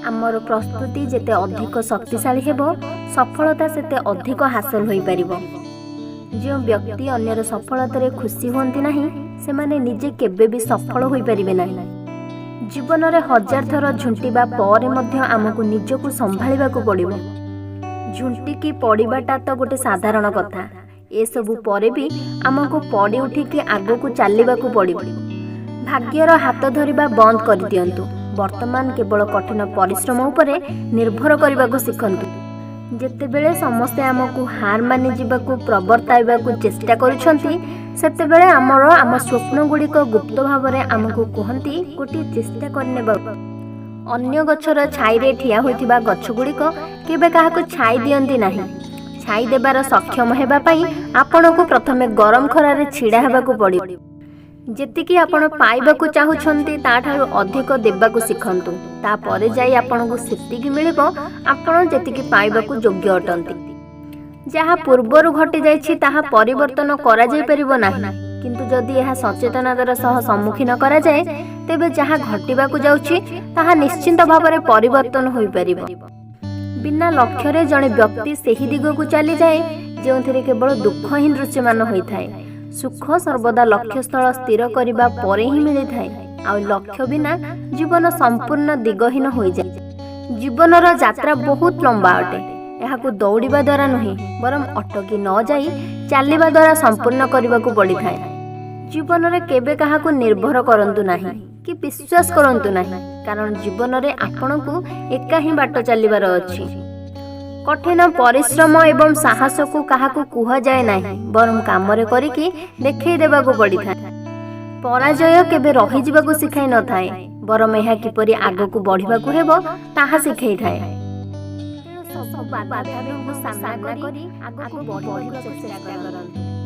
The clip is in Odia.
ଆମର ପ୍ରସ୍ତୁତି ଯେତେ ଅଧିକ ଶକ୍ତିଶାଳୀ ହେବ, ସଫଳତା ସେତେ ଅଧିକ ହାସଲ ହୋଇପାରିବ। ଯେଉଁ ବ୍ୟକ୍ତି ଅନ୍ୟର ସଫଳତାରେ ଖୁସି ହୁଅନ୍ତି ନାହିଁ, ସେମାନେ ନିଜେ କେବେ ବି ସଫଳ ହୋଇପାରିବେ ନାହିଁ। ଜୀବନରେ ହଜାର ଥର ଝୁଣ୍ଟିବା ପରେ ମଧ୍ୟ ଆମକୁ ନିଜକୁ ସମ୍ଭାଳିବାକୁ ପଡ଼ିବ। ଝୁଣ୍ଟିକି ପଡ଼ିବାଟା ତ ଗୋଟେ ସାଧାରଣ କଥା। ଏସବୁ ପରେ ବି ଆମକୁ ପଡ଼ି ଉଠିକି ଆଗକୁ ଚାଲିବାକୁ ପଡ଼ିବ। ଭାଗ୍ୟର ହାତ ଧରିବା ବନ୍ଦ କରିଦିଅନ୍ତୁ। ବର୍ତ୍ତମାନ କେବଳ କଠିନ ପରିଶ୍ରମ ଉପରେ ନିର୍ଭର କରିବାକୁ ଶିଖନ୍ତୁ। ଯେତେବେଳେ ସମସ୍ତେ ଆମକୁ ହାର ମାନିଯିବାକୁ ପ୍ରବର୍ତ୍ତାଇବାକୁ ଚେଷ୍ଟା କରୁଛନ୍ତି, ସେତେବେଳେ ଆମର ଆମ ସ୍ୱପ୍ନଗୁଡ଼ିକ ଗୁପ୍ତ ଭାବରେ ଆମକୁ କୁହନ୍ତି ଗୋଟିଏ ଚେଷ୍ଟା କରିନେବାକୁ। ଅନ୍ୟ ଗଛର ଛାଇରେ ଠିଆ ହୋଇଥିବା ଗଛଗୁଡ଼ିକ କେବେ କାହାକୁ ଛାଇ ଦିଅନ୍ତି ନାହିଁ। ଛାଇ ଦେବାର ସକ୍ଷମ ହେବା ପାଇଁ ଆପଣଙ୍କୁ ପ୍ରଥମେ ଗରମ ଖରାରେ ଛିଡ଼ା ହେବାକୁ ପଡ଼ିବ। ଯେତିକି ଆପଣ ପାଇବାକୁ ଚାହୁଁଛନ୍ତି, ତାଠାରୁ ଅଧିକ ଦେବାକୁ ଶିଖନ୍ତୁ। ତାପରେ ଯାଇ ଆପଣଙ୍କୁ ସେତିକି ମିଳିବ, ଆପଣ ଯେତିକି ପାଇବାକୁ ଯୋଗ୍ୟ ଅଟନ୍ତି। ଯାହା ପୂର୍ବରୁ ଘଟିଯାଇଛି, ତାହା ପରିବର୍ତ୍ତନ କରାଯାଇପାରିବ ନାହିଁ। କିନ୍ତୁ ଯଦି ଏହା ସଚେତନତାର ସହ ସମ୍ମୁଖୀନ କରାଯାଏ, ତେବେ ଯାହା ଘଟିବାକୁ ଯାଉଛି ତାହା ନିଶ୍ଚିନ୍ତ ଭାବରେ ପରିବର୍ତ୍ତନ ହୋଇପାରିବ। ବିନା ଲକ୍ଷ୍ୟରେ ଜଣେ ବ୍ୟକ୍ତି ସେହି ଦିଗକୁ ଚାଲିଯାଏ, ଯେଉଁଥିରେ କେବଳ ଦୁଃଖ ହିଁ ଦୃଶ୍ୟମାନ ହୋଇଥାଏ। ସୁଖ ସର୍ବଦା ଲକ୍ଷ୍ୟସ୍ଥଳ ସ୍ଥିର କରିବା ପରେ ହିଁ ମିଳିଥାଏ। ଆଉ ଲକ୍ଷ୍ୟ ବିନା ଜୀବନ ସମ୍ପୂର୍ଣ୍ଣ ଦିଗହୀନ ହୋଇଯାଏ। ଜୀବନର ଯାତ୍ରା ବହୁତ ଲମ୍ବା ଅଟେ। ଏହାକୁ ଦୌଡ଼ିବା ଦ୍ୱାରା ନୁହେଁ, ବରଂ ଅଟକି ନ ଯାଇ ଚାଲିବା ଦ୍ୱାରା ସମ୍ପୂର୍ଣ୍ଣ କରିବାକୁ ପଡ଼ିଥାଏ। ଜୀବନରେ କେବେ କାହାକୁ ନିର୍ଭର କରନ୍ତୁ ନାହିଁ କି ବିଶ୍ୱାସ କରନ୍ତୁ ନାହିଁ, କାରଣ ଜୀବନରେ ଆପଣଙ୍କୁ ଏକା ହିଁ ବାଟ ଚାଲିବାର ଅଛି। କଠିନ ପରିଶ୍ରମ ଏବଂ ସାହସକୁ କାହାକୁ କୁହାଯାଏ ନାହିଁ, ବରଂ କାମରେ କରିକି ଦେଖେଇ ଦେବାକୁ ପଡ଼ିଥାଏ। ପରାଜୟ କେବେ ରହିଯିବାକୁ ଶିଖାଇ ନଥାଏ, ବରଂ ଏହା କିପରି ଆଗକୁ ବଢ଼ିବାକୁ ହେବ ତାହା ଶିଖେଇଥାଏ। ତେଣୁ ସବୁ ବାଧାବିଘ୍ନକୁ ସାମ୍ନା କରି ଆଗକୁ ବଢ଼ିବାକୁ ଚେଷ୍ଟା କରନ୍ତୁ।